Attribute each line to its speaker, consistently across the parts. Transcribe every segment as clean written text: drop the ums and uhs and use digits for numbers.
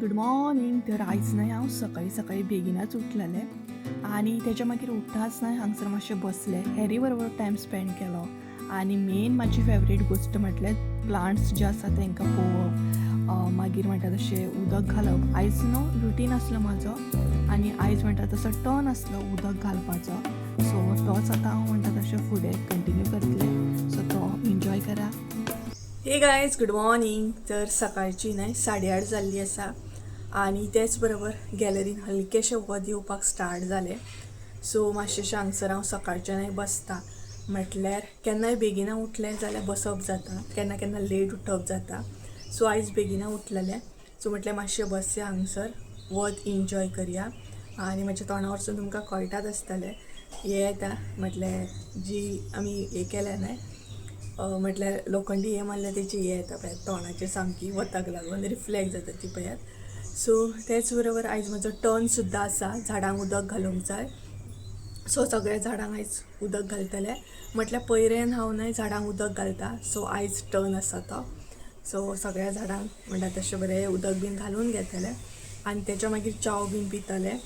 Speaker 1: Good morning. तर आयज न्हय हांव सकाळीं सकाळीं बेगिनच उठलेलें आनी तेच्या मागीर उठ्ठाच न्हय हांगसर मातशें बसलें, हॅरी बरोबर टायम स्पेंड केलो आनी मेन म्हाजी फेवरेट गोश्ट म्हटल्यार प्लांट्स जे आसा तांकां पळोवप, मागीर म्हणटा तशें उदक घालप. आयज न्हू रुटीन आसलो म्हाजो आनी आयज म्हणटा तसो टर्न आसलो उदक घालपाचो. सो तोच आतां हांव म्हणटा तशें फुडें कंटिन्यू करतलें. सो तो एन्जॉय करा. हे गायज, गुड मॉर्निंग. तर सकाळची न्हय 8:30 जाल्ली आसा आनी तेच बरोबर गॅलरीन हलकेशें वत येवपाक स्टार्ट जालें. सो मातशेंशें हांगसर हांव सकाळचें न्हय बसता. म्हटल्यार केन्नाय बेगिना उठलें जाल्यार बसप जाता, केन्ना केन्ना लेट उठप जाता. सो आयज बेगिना उठलेलें, सो म्हटलें मातशें बसया हांगसर, वत एन्जॉय करया. आनी म्हज्या तोंडा वरसून तुमकां कळटात आसतलें हें येता, म्हटल्यार जी आमी हें केलें न्हय, म्हटल्यार लोखंडी हें मारल्यार तेची हें येता पळयात तोंडाचेर सामकी वताक लागून रिफ्लेक्ट जाता ती पळयात. सो तेच बरोबर आयज म्हजो टर्न सुद्दां आसा, झाडांक उदक घालूंक जाय. सो सगळ्या झाडांक आयज उदक घालतलें. म्हटल्यार पयऱ्यान हांव न्हय झाडांक उदक घालता. सो आयज टर्न आसा तो. सो सगळ्या झाडांक म्हणटा तशें बरें उदक बीन घालून घेतलें आनी तेच्या मागीर च्याव बीन पितलें.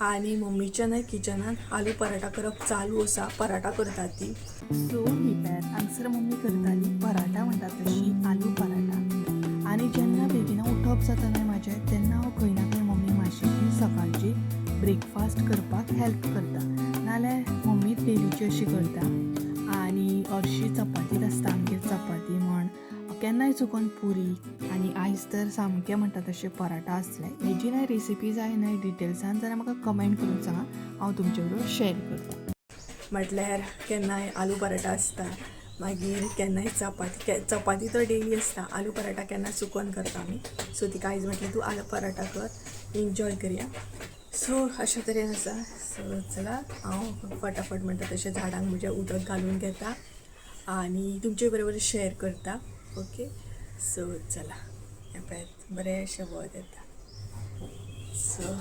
Speaker 1: आनी मम्मीच्या न्हय किचनान आलू पराठा करप चालू आसा, पराठा करता ती. सो ही पळयात, हांगसर मम्मी करताली पराठा म्हणटा तशी आलू पराठा. आनी जेन्ना बेगिना उठप जाता न्हय म्हाजें, तेन्ना हांव खंय ना खंय मम्मी मातशी सकाळची ब्रेकफास्ट करपाक हेल्प करता. नाल्यार मम्मी डेलीची अशी करता आनी हरशीं चपातीच आसता आमगेर, चपाती म्हण केन्नाय चुकोन पुरी. आनी आयज तर सामकें म्हणटा तशें पराठा आसले. हेजी न्हय रेसिपी जाय न्हय डिटेल्सान जाल्यार म्हाका कमेंट करून सांगा, हांव तुमचे बरोबर शेअर करता. म्हटल्यार केन्नाय आलू पराठा आसता, मागीर केन्नाय चपाती. चपाती तर डेली आसता, आलू पराठा केन्ना चुकोन करता आमी. सो तिका आयज म्हटलें तूं आलू पराठा कर, एन्जॉय करया. सो अशा तरेन आसा. सो चला, हांव फटाफट म्हणटा तशें झाडांक म्हज्या उदक घालून घेता आनी तुमचे बरोबर शेअर करता. ओके, सो चला, हें पळयात, बरें अशें वत येता. सो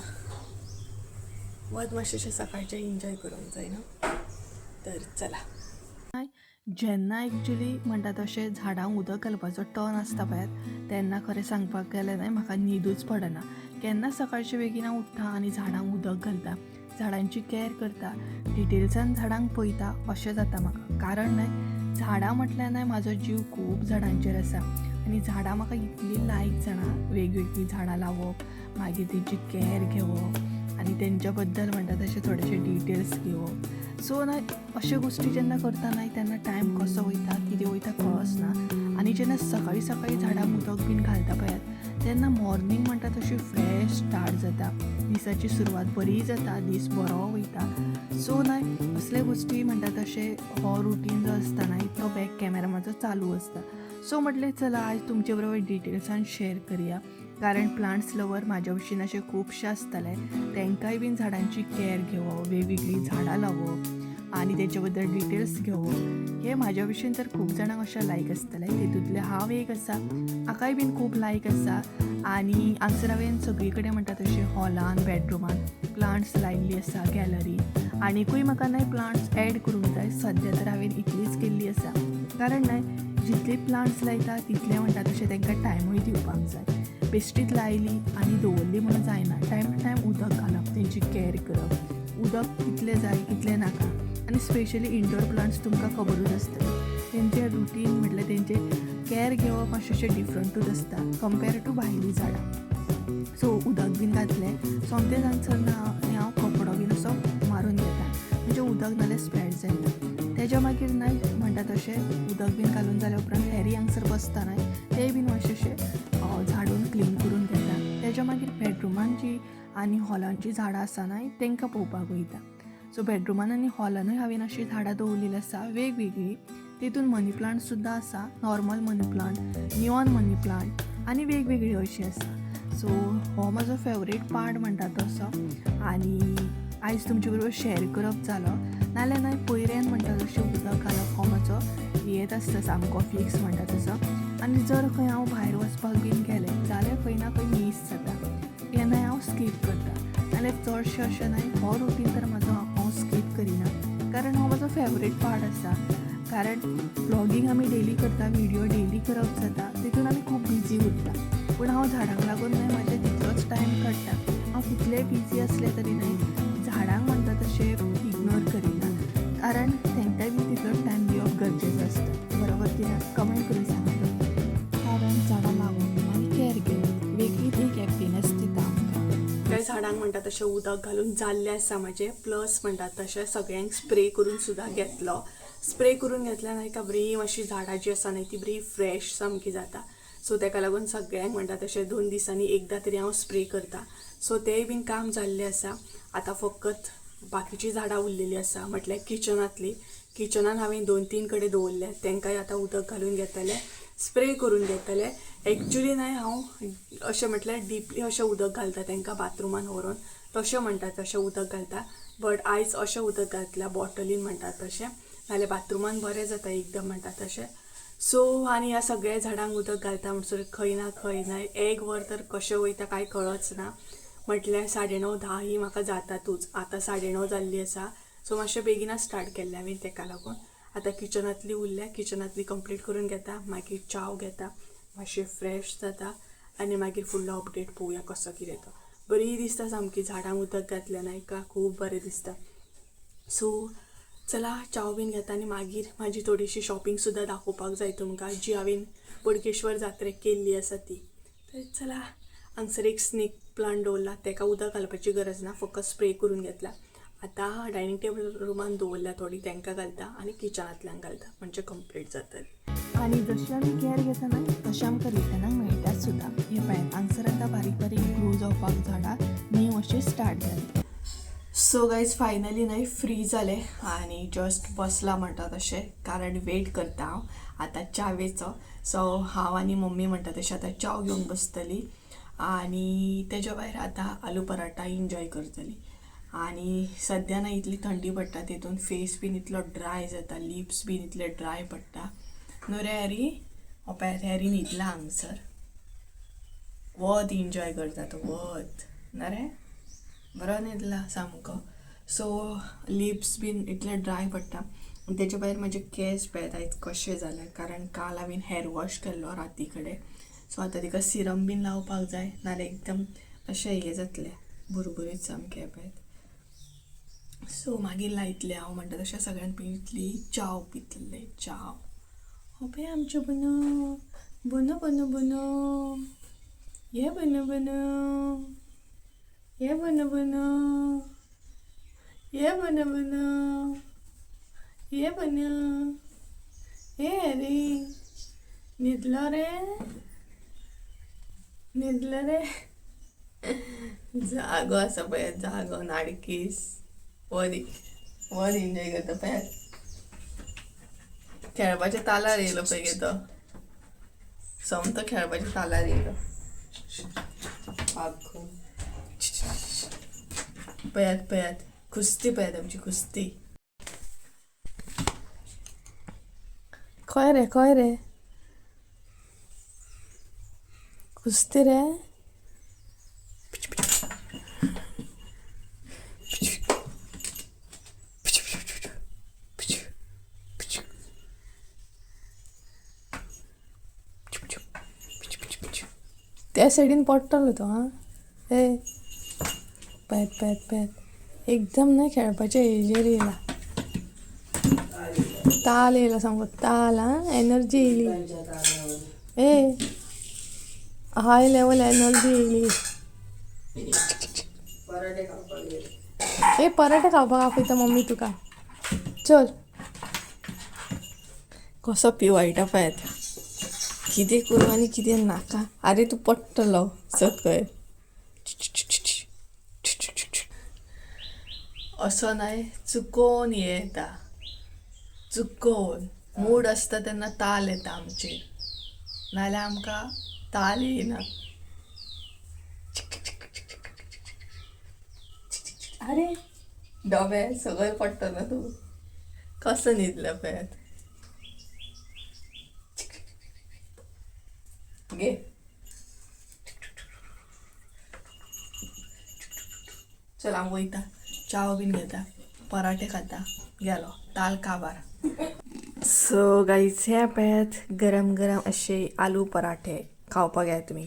Speaker 1: वत मातशें सकाळचें एन्जॉय करूंक जाय न्हू. तर चला. जेन्ना एक्चुली म्हणटा तशें झाडांक उदक घालपाचो टर्न आसता पळयात, तेन्ना खरें सांगपाक गेलें न्हय म्हाका न्हिदूच पडना. केन्ना सकाळचें बेगिना उठ्ठा आनी झाडांक उदक घालता, झाडांची कॅर करता, डिटेल्सान झाडांक पळयता अशें जाता म्हाका. कारण न्हय झाडां म्हटल्यार न्हय म्हाजो जीव खूब झाडांचेर आसा आनी झाडां म्हाका इतली लायक जाणा. वेगवेगळीं झाडां लावप, मागीर तेंची कॅर घेवप आनी तेंच्या बद्दल म्हणटा तशें थोडेशे डिटेल्स घेवप. सो न्हय अश्यो गोश्टी जेन्ना करता न्हय तेन्ना टायम कसो वयता, कितें वयता कळच ना. आनी जेन्ना सकाळीं सकाळीं झाडांक उदक बीन घालता पळयात, तेन्ना मॉर्निंग म्हणटा तशी फ्रेश स्टार्ट जाता, दिसाची सुरवात बरी जाता, दीस बरो वयता. सो न्हय असले गोश्टी म्हणटा तशें हो रुटीन जो आसता न्हय तो बॅक कॅमेरा म्हाजो चालू आसता. सो म्हटलें चला, आयज तुमचे बरोबर डिटेल्सान शेअर करया, कारण प्लांट्स लवर म्हाज्या भशेन अशे खुबशे आसतले. तांकांय बीन झाडांची कॅर घेवप, वेगवेगळीं झाडां लावप आनी तेच्या बद्दल डिटेल्स घेवप हे म्हाज्या भशेन तर खूब जाणांक अशें लायक आसतलें. तितूंतलें हांव एक आसा, म्हाकाय बीन खूब लायक आसा. आनी हांगसर हांवें सगळी कडेन म्हणटा तशें हॉलान, बेडरुमान प्लांट्स लायिल्ली आसा, गॅलरी. आनिकूय म्हाका न्हय प्लांट्स एड करूंक जाय. सद्या तर हांवें इतलीच केल्ली आसा, कारण न्हय जितले प्लांट्स लायता तितले म्हणटा तशें तांकां टायमूय दिवपाक जाय. बेश्टीच लायली आनी दवरली म्हणून जायना. टायम टू टायम उदक घालप, तेंची कॅर करप, उदक कितलें जाय कितलें नाका. आनी स्पेशली इंडोर प्लांट्स तुमकां खबरूच आसतलें, तेंचें रुटीन म्हटल्यार तेंचें कॅर घेवप मातशें डिफरंटूच आसता कंपेर टू भायलीं झाडां. सो उदक बीन घातलें, सोमतेंच हांगसर ना हांव कपडो बीन असो मारून घेता, म्हणजे उदक नाल्यार स्प्रेड जायना. तेज्या मागीर न्हय म्हणटा तशें उदक बीन घालून जाल्या उपरांत हॅरी हांगसर बसता न्हय तें बीन मातशेंशें झाडून क्लीन करून घेता. तेज्या मागीर बेडरुमान जी आनी हॉलान जी झाडां आसा न्हय तांकां पळोवपाक वयता. सो बेडरुमान आनी हॉलानूय हांवें अशीं झाडां दवरलेलीं आसा वेगवेगळीं. तितून मनी प्लांट सुद्दां आसा, normal money plant, neon money plant आनी वेगवेगळी अशीं आसा. सो हो म्हाजो फेवरेट पार्ट म्हणटा तसो आनी आयज तुमचे बरोबर शेअर करप जालो. नाल्यार न्हय पयऱ्यान म्हणटा तशें उदक घालप हो म्हाजो येत आसता सामको फिक्स म्हणटा तसो. आनी जर खंय हांव भायर वचपाक बीन गेलें जाल्यार खंय ना खंय मीस जाता, तेन्नाय हांव स्कीप करता. नाल्यार चडशें अशें न्हय हो रुटीन तर म्हाजो हांव स्कीप करिना, कारण हो म्हाजो फेवरेट पार्ट आसा. कारण व्लॉगींग आमी डेली करता, व्हिडियो डेली करप जाता, तितून आमी खूब बिजी उरता. पूण हांव झाडांक लागून न्हय म्हाजें तितलोच कितलेय बिजी आसले तरी न्हय झाडांक म्हणटा तशें इग्नोर करिना, कारण तांकांय बी तितलो टायम दिवप गरजेचो आसता. बरोबर कित्याक कमेंट करून सांगा. कारण झाडां लावप आनी कॅर घेवप वेगळीच एक हॅप्पिनस दिता आमकां. त्या झाडांक म्हणटा तशें उदक घालून जाल्लें आसा म्हाजें. प्लस म्हणटा तशें सगळ्यांक स्प्रे करून सुद्दां घेतलो. स्प्रे करून घेतल्यार एका बरी मातशी झाडां जी आसा न्हय ती बरी फ्रेश सामकी जाता. सो ताका लागून सगळ्यांक म्हणटा तशें 2 दिसांनी एकदां तरी हांव स्प्रे करता. सो तेंय बीन काम जाल्लें आसा. आतां फकत बाकीचीं झाडां उरलेलीं आसा, म्हटल्यार किचनांतलीं. किचनान हांवें 2-3 कडेन दवरल्या, तांकांय आतां उदक घालून घेतलें, स्प्रे करून घेतलें. एक्चुली न्हय हांव अशें म्हटल्यार डिपली अशें उदक घालता तांकां बाथरुमान व्हरून, तशें म्हणटा तशें उदक घालता. बट आयज अशें उदक घातलां बॉटलीन म्हणटा तशें, नाल्यार बाथरुमान बरें जाता एकदम म्हणटा तशें. सो आनी ह्या सगळ्या झाडांक उदक घालता म्हणसर खंय ना खंय ना एक वर तर कशें वयता कांय कळच ना. म्हटल्यार 9:30-10 ही म्हाका जातातूच. आतां 9:30 जाल्ली आसा. सो मातशें बेगीनच स्टार्ट केल्लें हांवें, तेका लागून आतां किचनांतली उरल्या, किचनांतली कंप्लीट करून घेता, मागीर च्याव घेता, मातशें फ्रेश जाता आनी मागीर फुडलो अपडेट पळोवया कसो कितें तो. बरी दिसता सामकी झाडांक उदक घातलें न्हय का खूब बरें दिसता. सो चला च्याव बीन घेता आनी मागीर म्हाजी थोडीशी शॉपिंग सुद्दां दाखोवपाक जाय तुमकां, जी हांवें बोडगेश्वर जात्रेक केल्ली आसा ती. तर चला हांगसर एक स्नेक प्लांट दवरला, ताका उदक घालपाची गरज ना, फकत स्प्रे करून घेतला. आतां डायनींग टेबल रुमान दवरल्या थोडी, तांकां घालता आनी किचनांतल्यान घालता, म्हणजे कंप्लीट जातली. आनी जशी आमी कॅर घेता न्हय तशें आमकां रिटर्नाक मेळटात सुद्दां. हे पळयात हांगसर आतां बारीक बारीक ग्रो जावपाक झाडां न्यू अशें स्टार्ट जालें. सो गायज फायनली न्हय फ्री जालें आनी जस्ट बसलां म्हणटा तशें, कारण वेट करता हांव आतां च्यावेचो. सो हांव आनी मम्मी म्हणटा तशें आतां च्याव घेवन बसतली आनी तेज्या भायर आतां आलू पराठा इन्जॉय करतली. आनी सद्या ना इतली थंडी पडटा, तितून फेस बीन इतलो ड्राय जाता, लिप्स बीन इतले ड्राय पडटा. न्हू रे हॅरी? हो पळयात हॅरी न्हिदला हांगसर, वत इन्जॉय करता तो वत, ना रे बरो न्हिदला सामको. सो लिप्स बीन इतले ड्राय पडटा. तेजे भायर म्हाजे केंस पळयात आयज कशे जाले, कारण काल हांवें हेर वॉश केल्लो राती कडेन. सो आतां तिका सिरम बीन लावपाक जाय, नाल्यार एकदम अशें हें जातलें बुरबुरीत सामकें पळयात. सो मागीर लायतलें हांव म्हणटा तशें सगळ्यान पयलीं च्याव पितलें. च्याव हो पळय आमचें बनू बनू बनू बनू ये बनू बनू ये बनू बनू ये बनू बनू ये बनू ये हॅरी न्हिदलो रे, न्हिदलो रे. जागो आसा पळयात, जागो नाडकीस वर वर एन्जॉय करता पळयात. खेळपाच्या तालार येयलो पळय गे तो, सोमतो खेळपाच्या तालार येयलो. पळयात पळयात कुस्ती पळयात आमची कुस्ती. खंय रे खंय रे कुस्ती रे? त्या सायडीन पडटलो तो. आं ए पळयात पळयात पळयात एकदम न्हय खेळपाच्या हेजेर येयला, ताल येयलो सामको ताल. आं एनर्जी येयली, ए हाय लेवल एनर्जी येयली. ए पराठे खावपाक आपयता मम्मी तुका, चल. कसो पिवायटा पळयात, कितें करूं आनी कितें नाका. आरे तूं पडटलो सकयल. असो न्हय चुकोवन हें येता, चुकोवन मूड आसता तेन्ना ताल येता आमचेर, नाल्यार आमकां ताल येयना. आरे डोबे सकयल पडटलो तूं, कसो न्हिदलो पळयात. घे चल हांव वयता, च्याव बीन घेता, पराठे खाता, गेलो ताल काबार. सो गाईज हे पळयात गरम गरम अशे आलू पराठे खावपाक येया तुमी.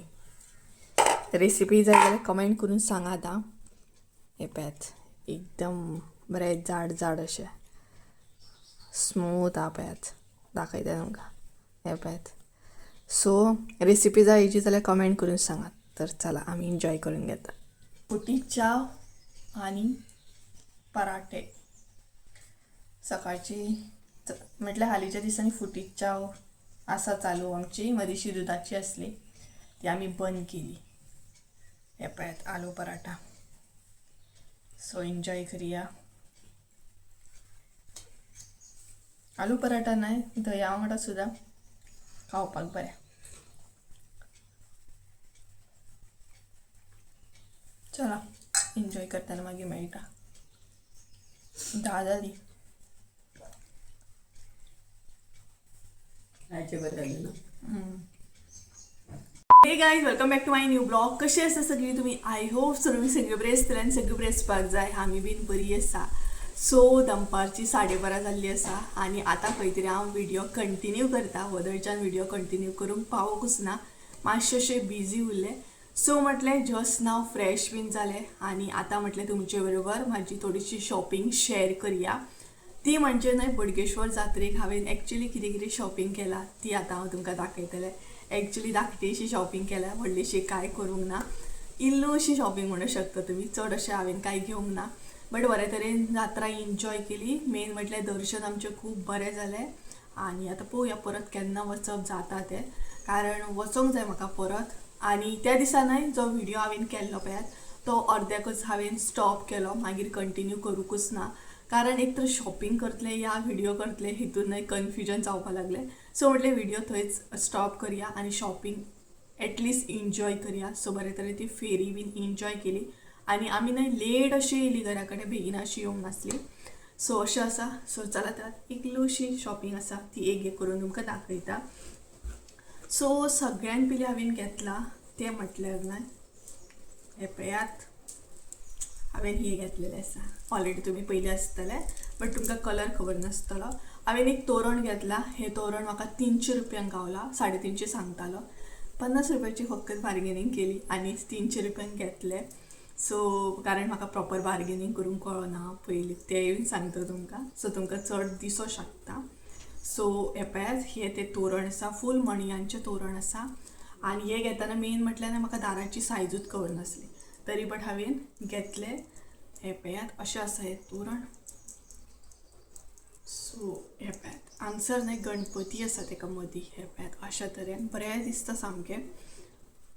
Speaker 1: रेसिपी जाय जाल्यार कमेंट करून सांगात. आं. हे पळयात एकदम बरें जाड जाड अशें स्मूथ आहा पळयात, दाखयता तुमकां. हे पळयात. सो रेसिपी जाय हेजी जाल्यार कमेंट करून सांगात. तर चला आमी एन्जॉय करून घेता. फुटी च्या आनी पराठे. सकाळची म्हटल्यार हालींच्या दिसांनी फुटी च्या आसा चालू आमची. मदींशी दुदाची आसली ती आमी बंद केली. हे पळयात आलू पराठा. सो एन्जॉय करया. आलू पराठा न्हय, दया वांगडा सुद्दां खावपाक बरें. चला एन्जॉय करतना मागीर मेळटा. 10 जाली.
Speaker 2: बरं झालं ना.
Speaker 1: Hey guys, welcome back to my new blog. कशी आसा सगळी तुम्ही? I hope सगळी सगळी बरी आसतली आनी सगळी बरी आसपाक जाय. आमी बीन बरी आसा. सो दनपारची 12:30 जाल्ली आसा आनी आतां खंय तरी हांव व्हिडियो कंटिन्यू करता. वदळच्यान व्हिडियो कंटिन्यू करूंक पावोकूच ना, मातशें अशें बिजी उरलें. सो म्हटलें जस्ट नाव फ्रेश बीन जालें आनी आतां म्हटलें तुमचे बरोबर म्हाजी थोडीशी शॉपिंग शेअर करया. ती म्हणजे न्हय बोडगेश्वर जात्रेक हांवें एक्चुली कितें कितें शॉपिंग केलां ती आतां हांव तुमकां दाखयतलें. एक्चुली धाकटीशी शॉपिंग केल्या, व्हडलीशी कांय करूंक ना. इल्लोशी शॉपिंग म्हणू शकता तुमी. चड अशें हांवें कांय घेवंक ना, बट बरे तरेन जात्रा एन्जॉय केली. मेन म्हटल्यार दर्शन आमचें खूब बरें जालें. आनी आतां पळोवया परत केन्ना वचप जाता तें, कारण वचोंक जाय म्हाका परत. आनी त्या दिसा न्हय जो व्हिडियो हांवें केल्लो पळयात तो अर्द्याकच हांवें स्टॉप केलो, मागीर कंटिन्यू करूंकूच ना. कारण एक तर शॉपिंग करतले या व्हिडियो करतले हितून न्हय कन्फ्युजन जावपाक लागलें. सो म्हटलें व्हिडियो थंयच स्टॉप करया आनी शॉपिंग एटलिस्ट एन्जॉय करया. सो बरे तरेन ती फेरी बीन एन्जॉय केली आनी आमी न्हय लेट अशी येयली घरा कडेन, बेगीन अशी येवंक नासली. सो अशें आसा. सो चला तर इल्लोशी शॉपिंग आसा ती एक एक करून तुमकां दाखयता. सो सगळ्यान पयलीं हांवें घेतलां तें म्हटल्यार न्हय हें पळयात, हांवें हें घेतलेलें आसा. ऑलरेडी तुमी पयलीं आसतलें, बट तुमकां कलर खबर नासतलो. हांवें एक तोरण घेतलां. हें तोरण म्हाका 300 रुपयांक गावलां, 350 सांगतालो. 50 रुपयाची फक्त बार्गेनींग केली आनी 300 रुपयांक घेतलें. सो कारण म्हाका प्रॉपर बार्गेनींग करूंक कळना पयलीं, तेंय सांगता तुमकां. सो तुमकां चड दिसो शकता. सो हें पळयात, हें तें तोरण आसा, फूल मणयांचें तोरण आसा. आनी हें घेतना मेन म्हटल्यार म्हाका दाराची सायजूच खबर नासली, तरी बट हांवें घेतलें. हें पळयात अशें आसा हें तोरण. सो हें पळयात हांगसर न्हय गणपती आसा तेका मदीं. हें पळयात अशा तरेन बरें दिसता सामकें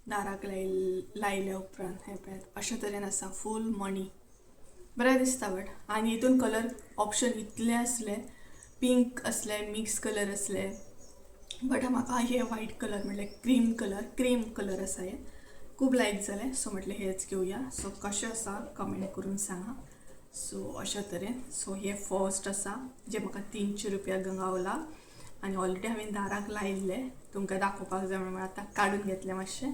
Speaker 1: दाराक लायल्या उपरांत. हें पळयात अशा तरेन आसा फूल मणी, बरें दिसता बट. आनी हितून कलर ऑप्शन इतले आसले, पिंक आसले, मिक्स कलर आसले, बट म्हाका हे व्हायट कलर म्हटल्यार क्रीम कलर आसा हे खूब लायक जालें. सो म्हटलें हेच घेवया. सो कशें आसा कमेंट करून सांगा. सो अशा तरेन. सो हे फर्स्ट आसा जें म्हाका 300 रुपया गावलां आनी ऑलरेडी हांवें दाराक लायिल्लें, तुमकां दाखोवपाक जाय म्हणून आतां काडून घेतलें मातशें.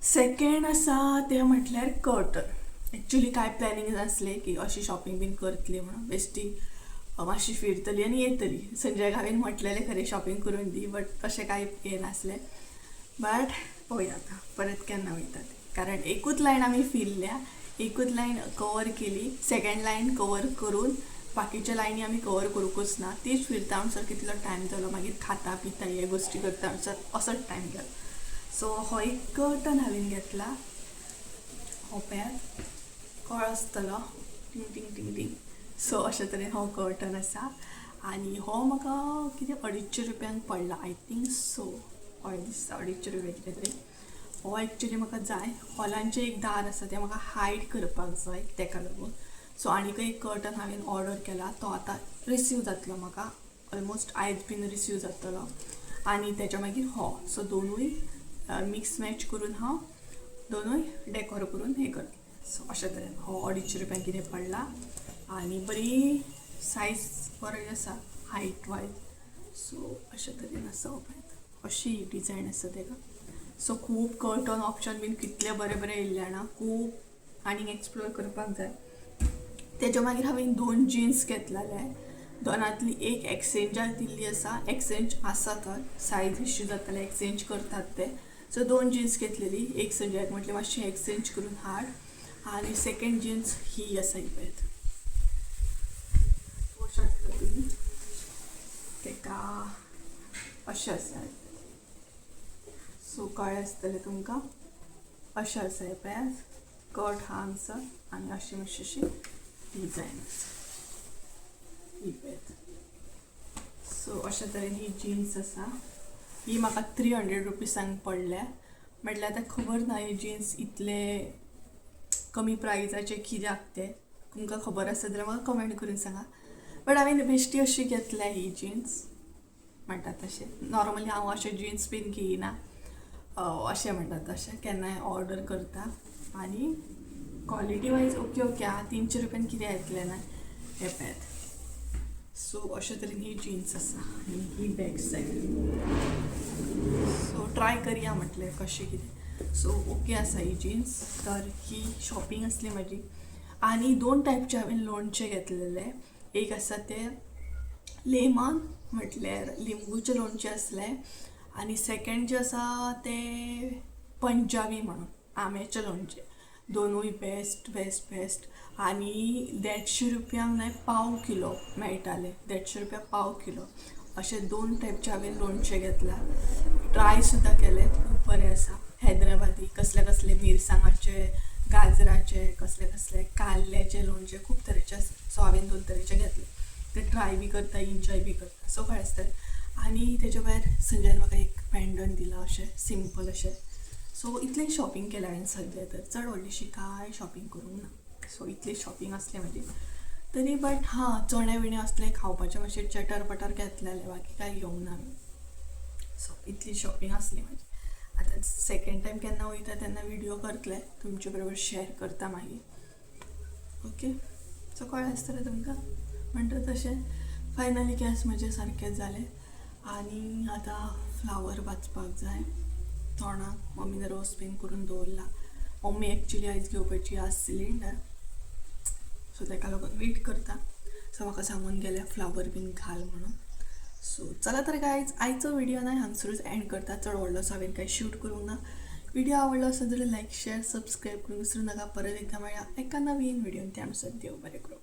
Speaker 1: सेकेंड आसा तें म्हटल्यार कर्टन. एक्चुली कांय प्लॅनिंग नासलें की अशी शॉपिंग बीन करतली म्हणून, बेश्टी मातशी फिरतली आनी येतली. संजयाक हांवें म्हटलेलें खरें शॉपिंग करून दी, बट तशें कांय हें नासलें. बट पळोवया आतां परत केन्ना वयता तें, कारण एकूच लायन आमी फिरल्या, एकूच लायन कवर केली. सेकेंड लायन कवर करून बाकीच्या लायनी आमी कवर करूंकूच ना. तीच फिरता म्हणसर कितलो टायम जालो, मागीर खाता पिता हे गोश्टी करता म्हणसर असोच टायम गेलो. सो हो एक कर्टन हांवें घेतला. हो पळयात कळ आसतलो टिंग टिंग टिंग टिंग. सो अशे तरेन हो कर्टन आसा आनी हो म्हाका कितें 250 रुपयांक पडला, I think so. हय दिसता 250 रुपया कितें तरी. हो एक्चुली म्हाका जाय. हॉलांचें एक दार आसा तें म्हाका हायड करपाक जाय, तेका लागून. सो आनीकय एक कर्टन हांवें ऑर्डर केला, तो आतां रिसीव जातलो म्हाका, ऑलमोस्ट आयज बीन रिसीव जातलो. आनी तेच्या मागीर हो, सो दोनूय मिक्स मॅच करून हांव दोनूय डेकोर करून हें करतलें. सो अशे तरेन हो 250 रुपयांक कितें पडला आनी बरी सायज बरी आसा हायट वायज. सो अशे तरेन आसा हो पळयात, अशी डिजायन आसा तेका. सो खूब कर्टन ऑप्शन बीन कितले बरे बरे येयल्ले जाणा, खूब आनीक एक्सप्लोर करपाक जाय. तेच्या मागीर हांवें 2 जिन्स घेतलेले. दोनांतली एक एक्सचेंजाक दिल्ली आसा, एक्सचेंज आसा तर सायज इश्यू जाताले एक्सचेंज करतात ते. सो 2 जिन्स घेतलेली. एक संजयाक म्हटलें मातशें एक्सचेंज करून हाड, आनी सेकंड जिन्स ही आसा, ही पळयात. पळोवंक शकता तुमी, तेका अशें आसा. सो कळ्ळें आसतलें तुमकां. अशें आसा हें पळयात, कट हा हांगसर आनी अशी मातशी अशी डिजायन आसा, ही पळयात. सो अशा तरेन ही जिन्स आसा. ही म्हाका 300 रुपिसांक पडल्या. म्हटल्यार आतां खबर ना ही जिन्स इतले कमी प्रायजाचे कित्याक ते. तुमकां खबर आसा जाल्यार म्हाका कमेंट करून सांगा. बट हांवें बेश्टी अशी घेतल्या ही जिन्स म्हणटात तशें. नॉर्मली हांव अशें जिन्स बीन घेयना, अशें म्हणटात तशें केन्नाय ऑर्डर करता. आनी क्वॉलिटी वायज ओके ओके आहा. 300 रुपयान कितें येतलें ना. हें पळयात. सो अशे तरेन ही जिन्स आसा आनी ही बॅक सायड. सो ट्राय करया म्हटलें कशें कितें. सो ओके आसा ही जिन्स. तर ही शॉपिंग आसली म्हाजी. आनी दोन टायपचे हांवें लोणचें घेतलेलें. एक आसा तें लेमन, म्हटल्यार लिंबूचें लोणचें आसलें, आनी सेकंड जें आसा तें पंजाबी म्हणून आंब्याचें लोणचें. दोनूय बेस्ट बेस्ट बेस्ट. आनी 150 रुपयांक न्हय पाव किलो मेळटाले, 150 रुपया पाव किलो. अशे दोन टायपचे हांवें लोणचें घेतलां, ट्राय सुद्दां केलें. खूब बरें आसा. हैदराबादी, कसले कसले मिरसांगाचे, गाजराचे, कसले कसले कारल्याचे लोणचें, खूब तरेचे आसा. सो हांवें दोन तरेचे घेतले, ते ट्राय बी करता, एन्जॉय बी करता. सो कळ्ळें आसतलें. आनी तेच्या भायर संजयान म्हाका एक पेंडंट दिलां, अशें सिंपल अशें. सो इतलें शॉपिंग केलें हांवें सद्या. तर चड व्हडलीशी कांय शॉपिंग करूंक ना. सो इतली शॉपिंग आसली म्हाजी तरी. बट हां, चणे बिणे असले खावपाचे मातशे चटर पटर घेतलेले, बाकी कांय घेवंक ना हांवें. सो इतली शॉपिंग आसली म्हाजी. आतां सेकंड टायम केन्ना वयता तेन्ना विडियो करतले, तुमचे बरोबर शेअर करता मागीर. ओके, सो कळ्ळें आसतलें तुमकां म्हणटा तशें. फायनली केंस म्हजे सारकें जालें आनी आतां फ्लावर भाजपाक जाय तोंडाक. मम्मीन रोस बीन करून दवरला. मम्मी एक्चुली आयज घेवपाची आज सिलिंडर, सो ताका लागून वेट करता. सो म्हाका सांगून गेल्या फ्लावर बीन घाल म्हणून. सो चला तर गायज, आयचो व्हिडिओ न्हय हांगसरूच एंड करता. चड व्हडलोसो हांवें कांय शूट करूंक ना. व्हिडिओ आवडलो आसत जाल्यार लायक, शेअर, सबस्क्रायब करूंक विसरूं नाका. परत एकदां मेळया एका नवीन व्हिडियोन. त्या म्हणसर देव बरें करूं.